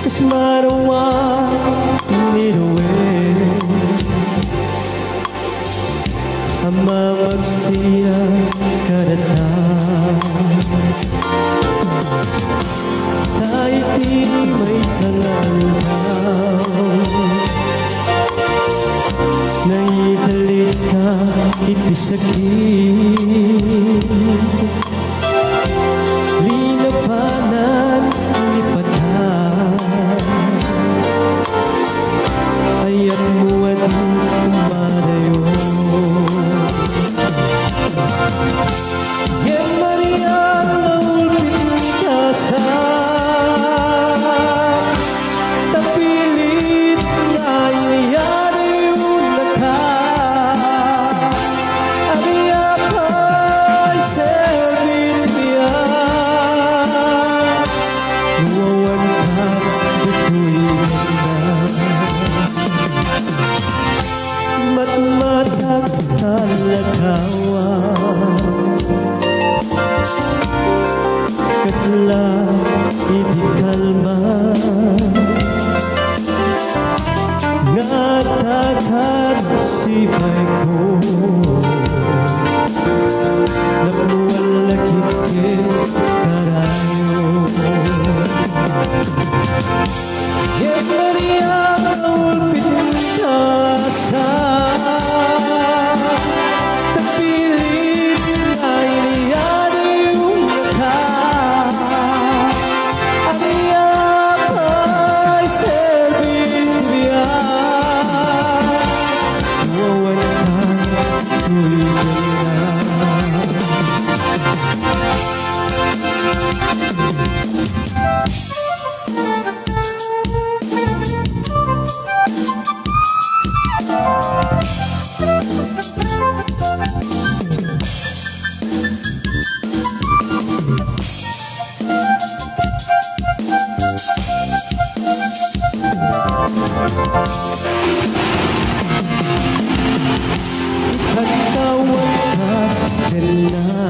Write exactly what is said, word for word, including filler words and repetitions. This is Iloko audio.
Kas marawat ni Ruel a mamagsiak kadata. Ta iti maysa nga aldaw, naitalitka iti sakit. Linapanan ni patay. Ayatmo a di madayo. Ngem Maria nga ulpit ta sa tapilit nga inyadayonaka. Ania pay serbit diak no awan ka ditoy kaniak? Matmatak talakawan. Kasla iti kalma nga tatagsipayko. Napno a lakip ket karayo. Ngem Maria, ulpit ta sa tapilit nga inyadayonaka. Ania pay serbit diak no awan ka ditoy kaniak? Ikatawa ka ken na